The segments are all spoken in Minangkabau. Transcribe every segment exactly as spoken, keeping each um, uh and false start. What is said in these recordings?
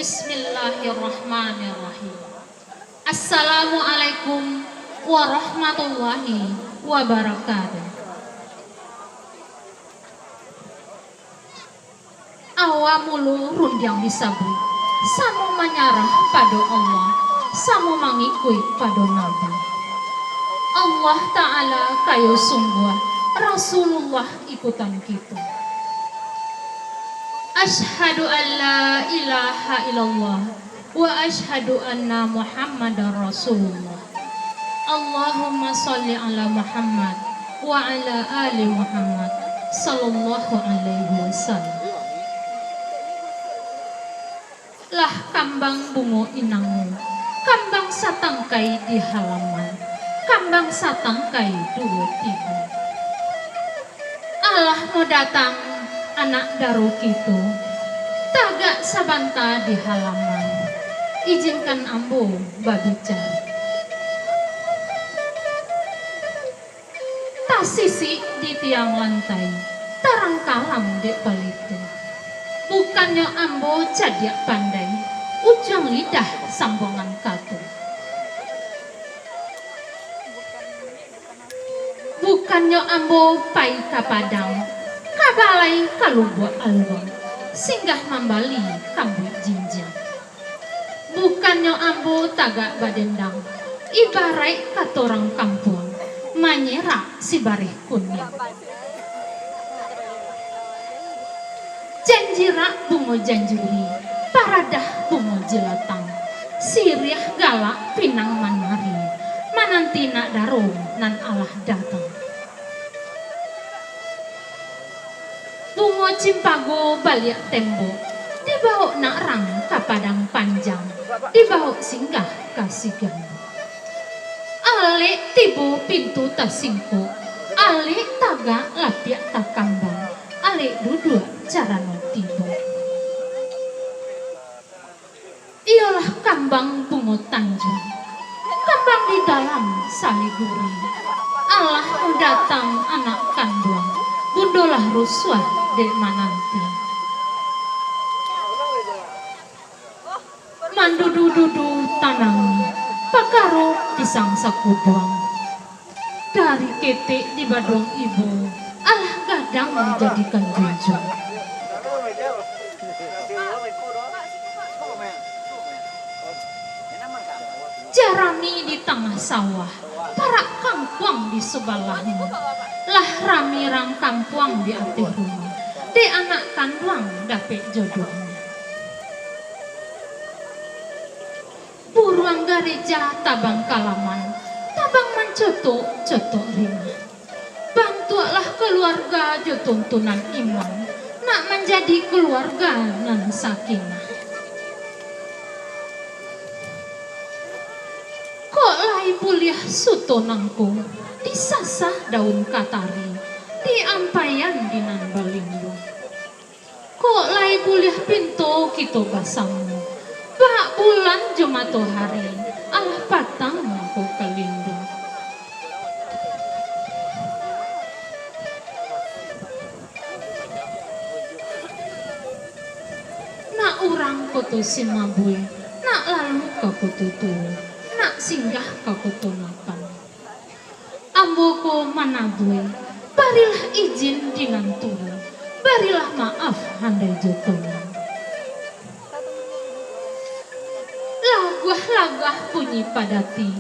Bismillahirrahmanirrahim. Assalamualaikum warahmatullahi wabarakatuh. Awak mulu rundiang disabuik, samo manyarah pado Allah, samo mangikuik pado Nabi. Allah Ta'ala kayo sungguah, Rasulullah ikutan kito. Asyhadu an la ilaha illallah wa asyhadu anna Muhammadar Rasulullah. Allahumma shalli ala Muhammad wa ala ali Muhammad sallallahu alaihi wasallam. Lah kambang bungo inango, kambang satangkai di halaman, kambang satangkai duo tigo. Alah mo datang anak daro kito, tagak sabanta di halaman, ijinkan ambo babicara. Tasisik di tiang lantai, tarang kalam dek palito. Bukannyo ambo cadiak pandai, ujuang lidah sambuangan kato. Bukannyo ambo pai ka padang, ka balai ka lubuak aluang, singgah mambali kambuik jinjiang. Bukannyo ambo tagak badendang, ibaraik kato urang kampuang, manyerak sibareh kuniang. Janjirak bungo janjuri, paradah bungo jilatang, siriah galak pinang manari, mananti nak daro nan alah datang. Bungo cimpago baliak tembok, dibawok nak rang ka padang panjang, dibawok singgah ka si gambok. Alek tibo pintu tasingkok, alek tagak lapiak takambang, alek duduak carano tibo. Iyolah kambang bungo tanjuang, kambang di dalam saliguri. Alah mo datang anak kanduang, bundo lah rusuah dek mananti. Mandudu-dudu tanang, pakaro pisang sakubuang. Dari ketek di baduang ibo, alah gadang dijadikan junjuang. Jarami di tangah sawah, parak kangkuang di sabalahnya. Lah rami rang kampuang di ateh rumah, dek anak kanduang dapek jodohnyo. Buruang gareja tabang kalaman, tabang mancotok-cotok rimah. Bantuaklah kaluarga jo tuntunan iman, nak manjadi kaluarga nan sakinah. Kok lai buliah suto nangko, disasah daun katari, diampaian di nan balinduang. Kok lai buliah pinto kito basamo, bak bulan jo matohari, alah patang mangko ka lindung. Nak urang Koto Simabue, nak lalu ka Koto Tuo, nak singgah ka Koto Napan. Ambo ko manabue, barilah ijin di nan tuo, barilah maaf handai jo tolong. Laguah-laguah bunyi padati,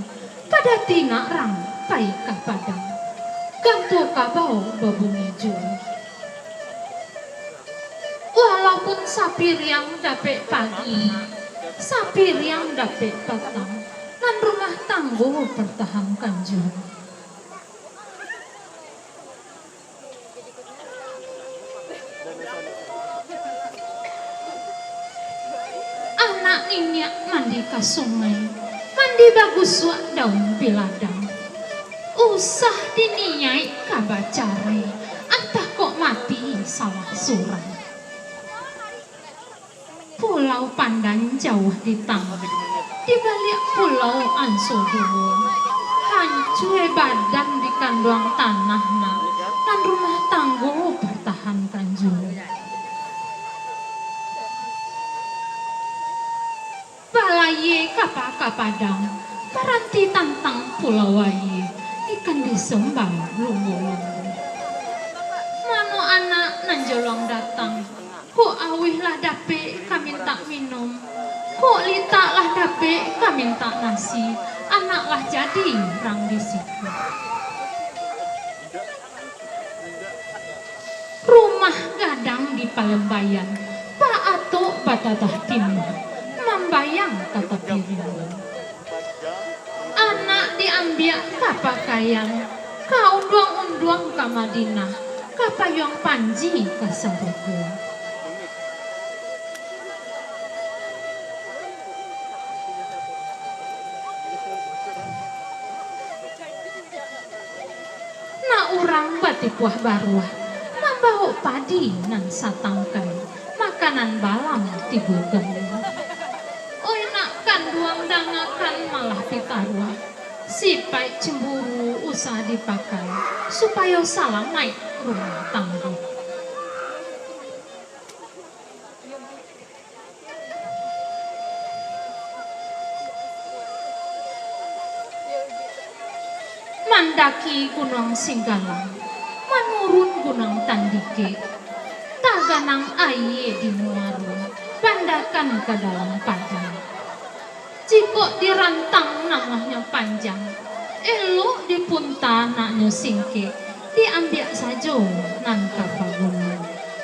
padati nak rang pai ka padang, ganto kabau babunyi juo. Walaupun sapiriang dapek pagi, sapiriang dapek patang, nan rumah tanggo partahankan juo. Anak niniak mandi ka sungai, mandi bagusuak daun biladang. Usah diniaik ka bacarai, antah kok mati salah surang. Pulau Pandan jauah di tangah, di baliak pulau anso duo, hancua badan di kanduang tanah nak, nan rumah tanggo partahankan juo. Kapa ka Padang, baranti tantang Pulau Aie, ikan disomba lumbo-lumbo. Mano anak nan joluang datang, kok auih lah dapek ka mintak minum, kok litak lah dapek ka mintak nasi, anak lah jadi rang di situ. Rumah gadang di Palembaian, baatok batatah timah, mambayang ka tapi rimbo. Anak diambiak ka pakaian, ka unduang-unduang ka Madinah, ka payuang panji ka sarugo. Nak urang batipuah baruah, mambawok padi nan satangkai, makanan balam tigo gali. Oi nak kanduang, dangakan malah pitaruah, sipaik cemburu usah dipakai, supayo salamaik rumah tanggo. Mandaki Gunuang Singgalang, manurun Gunuang Tandikek, taganang aia di muaro, bandakan ka dalam padang. Jikok dirantang namuahnyo panjang, elok dipunta naknyo singkek, diambiak sajo nan ka paguno,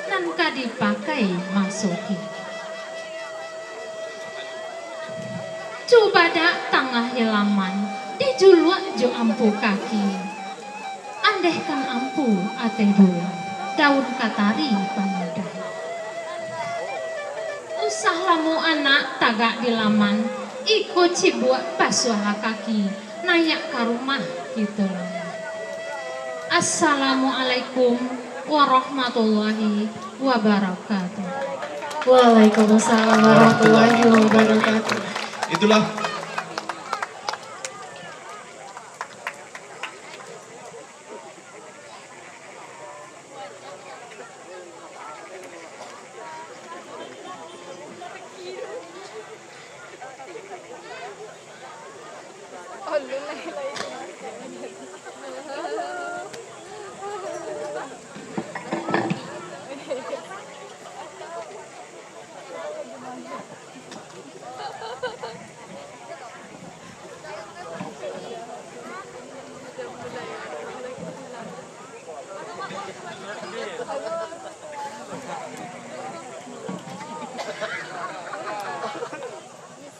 nan ka dipakai maso kini. Cubadak tangah di laman, dijuluak jo ampu kaki. Andehkan ampu ateh dulang, daun katari pamudah. Usah lamo anak tagak di laman, iko cibuak pasuahlah kaki, naiak ka rumah kito laman. Assalamualaikum warahmatullahi wabarakatuh. Waalaikumsalam warahmatullahi wabarakatuh. Itulah.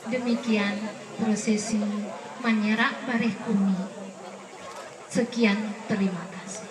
Demikian prosesi manyerak bareh kuni. Sekian, terima kasih.